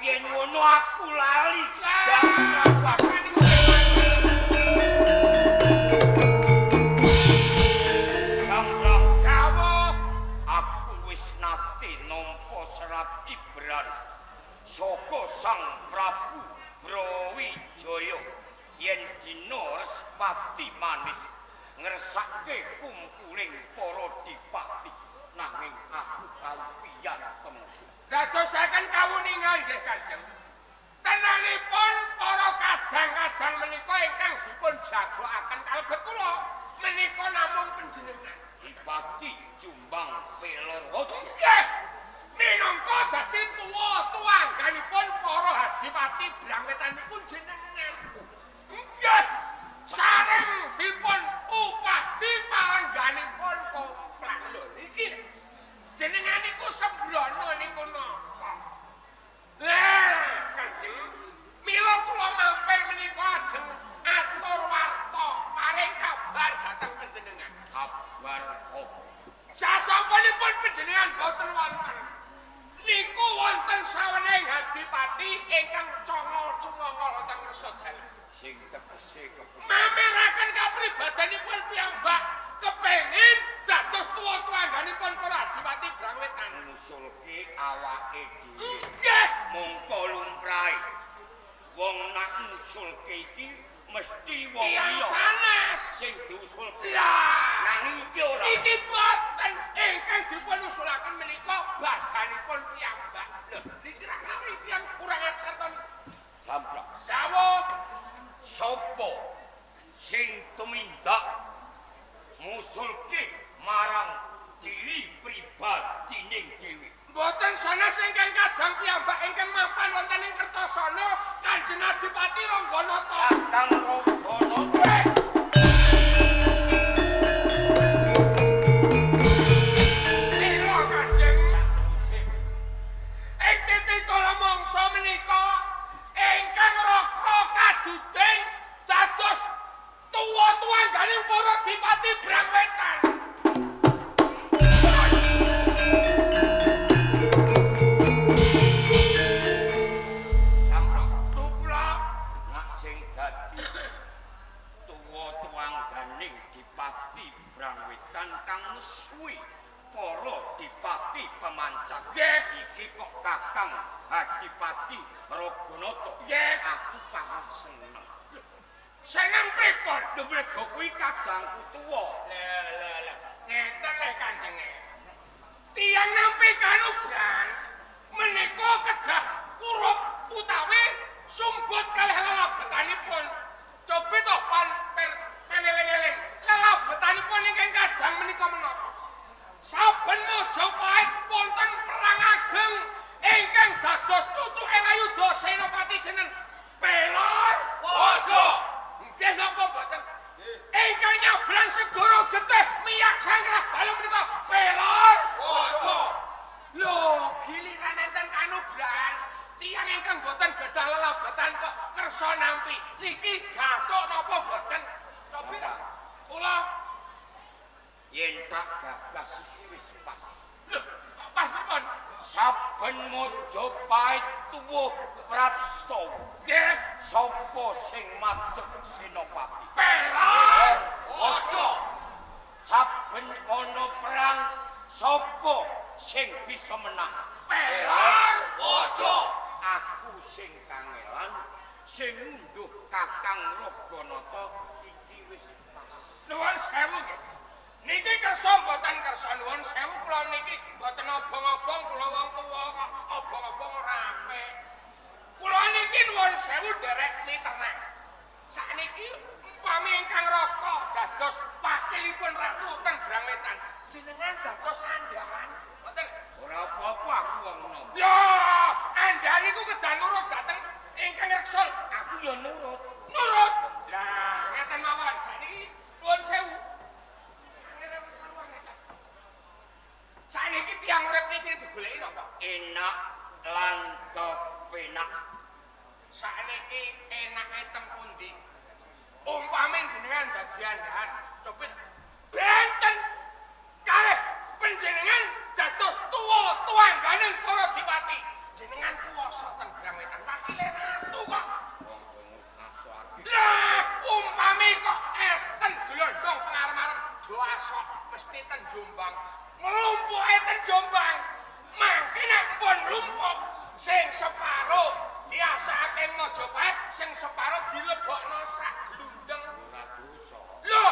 Yen ngono aku lali. Jangan Brawijaya yen dina Respati manis ngresake kumpuling para dipati nanging aku tau piyanten. Dadosaken kawuningan nggih Kanjeng. Tenanipun para kadang-kadang menika ingkang dipun jagoaken kalebet kula menika namung panjenengan. Dipati Jombang Pelor. Nggih. Minangka dadi tuwa-tuwangganipun para adipati Brangwetan niku jenengan. Nggih. Sareng dipun upadi palengganipun komplang lho iki. Jenengan niku sembrono niku napa? Lah, Kanjeng, mila kula mampir menika ajeng atur warta paring kabar dhateng panjenengan. Kabar apa? Sasampunipun panjenengan boten wonten. Niku wonten saweneng adipati ingkang congol-cungongol wonten ngresa dalem. Sing tegese keputusan mameraken kapribadanipun piyambak kepengin dados tuwa-tuwangganipun para adipati Brangwetan. Ngusulke awake dhewe. Nggih, mongko lumrahe. Wong nak ngusulke iki mesti wong tiyang liya sanes sing diusulke. Lah, nanging iki ora. Iki boten ingkang dipun usulaken menika badanipun piyambak. Lho, niki ra tiyang kurang ajar to. Samplak. Dawuh sapa sing tumindak ngusulke marang diri pribadining dhewe? Mboten sanes ingkang kadang piyambak ingkang mapan wonten ing Kertasana Kanjeng Adipati Rangganata. Kakang Rangganata. Mila Kanjeng ing titi kala mangsa menika ingkang raka kaduding dados tuwa-tuwangganing para dipati Brangwetan. Samprok Kula nak sing dadi tuwa-tuwangganing dipati Brangwetan kang nesuwi para dipati pemancak. Nggih. Iki kok Kakang Adipati Raganata. Nggih. Aku paham seneng. Seneng pripun? Lho mergo kuwi kadangku tuwa. Lha lha lha. Ngeten lho Kanjeng. Tiyang nampi kanugran menika kedah kurup utawi sumbut kalih lelabetanipun. Cobi to pan per paneling-eling. Lelabetanipun ingkang kadang menika menapa? Saben Majapahit wonten perang ageng ingkang dados cucuke Ayudha Senopati sinten? Pelor Waja. Nggih napa mboten? Ingkang nyabrang segara getih miyak sangkrah balu menika Pelor Waja. Lho, giliran enten kanugran tiyang ingkang boten gadah lelabetan kok kersa nampi. Niki gathuk napa boten? Cobi ta. Kula yen tak gagas iki wis pas. Lho, kok pas pripun? Saben Majapahit tuwuh prastawa. Nggih, sapa sing madhep senopati? Pelor Waja. Saben ana perang sapa sing bisa menang? Pelor Waja. Aku sing kangelan sing ngunduh Kakang Raganata iki wis pas. Nuwun sewu nggih. Niki kersa mboten kersa nuwun sewu kula niki mboten obong-obong kula wong tuwa kok obong-obong ora apik. Kula niki nuwun sewu nderek miterang. Sakniki umpami ingkang raka dados wakilipun ratu teng Brangwetan, jenengan dados andhahan. Mboten ora apa-apa aku wong enom. Ya, andhahan niku kedah nurut dhateng ingkang reksa. Aku ya nurut. Nurut. Lah, ngeten mawon sakniki nuwun sewu. Sakniki tiyang urip niki sing digoleki napa? Enak lan kepenak. Sakniki enake teng pundi? Umpami jenengan dadi andhahan, cobi benten kalih panjenengan dados tuwa-tuwangganing para dipati. Jenengan kuwasa teng Brangwetan wakile ratu kok. Wong ngasokake. Lah, umpami kok esten glondong pengarep-arep do asok mesti ten Jombang. Nglumpuke ten Jombang. Mangke nek pun mlumpuk sing separo diasakake Majapahit sing separo dilebokno sak glundeng. Ora dosa. Lho,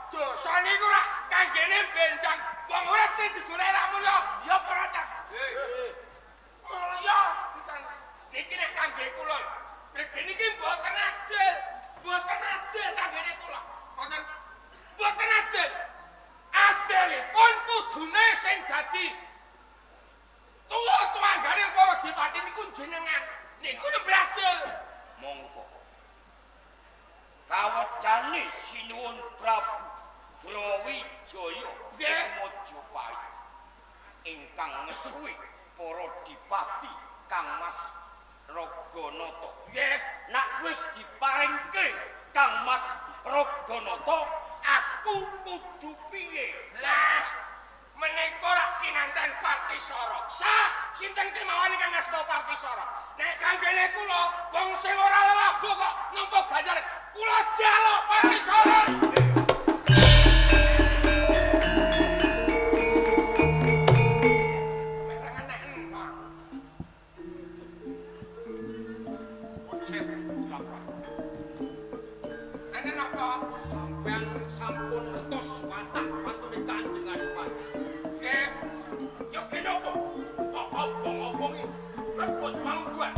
dosa niku ora kanggene benjang wong urip sing digoleki ra mulya, ya apa ora cah? Mulya pisan. Niki nek kangge kula. Mriki niki mboten adil. Mboten adil kanggene kula. Mboten mboten adil. Adilipun kudune sing dadi tuwa tuanggane para dipati niku jenengan. Niku nembe adil. Monggo. Kawejane sinuwun Prabu Brawijaya Nggih. Majapahit ingkang ngesuwi para dipati Kang Mas Raganata. Nggih. Nak wis diparingke Kang Mas Raganata, aku kudu piye? Lah, menika rak kinanten Partisara. Sah, sinten kemawon ingkang ngasta Partisara? Nek kanggene kula, wong sing ora lelabuh kok nampa ganjaran, kula jaluk Partisara. Enten napa? Sampeyan sampun ngertos watak pantune Kanjeng Adipati. Nggih. Ya kenapa? Kok obong-obongi rebut palungguhan.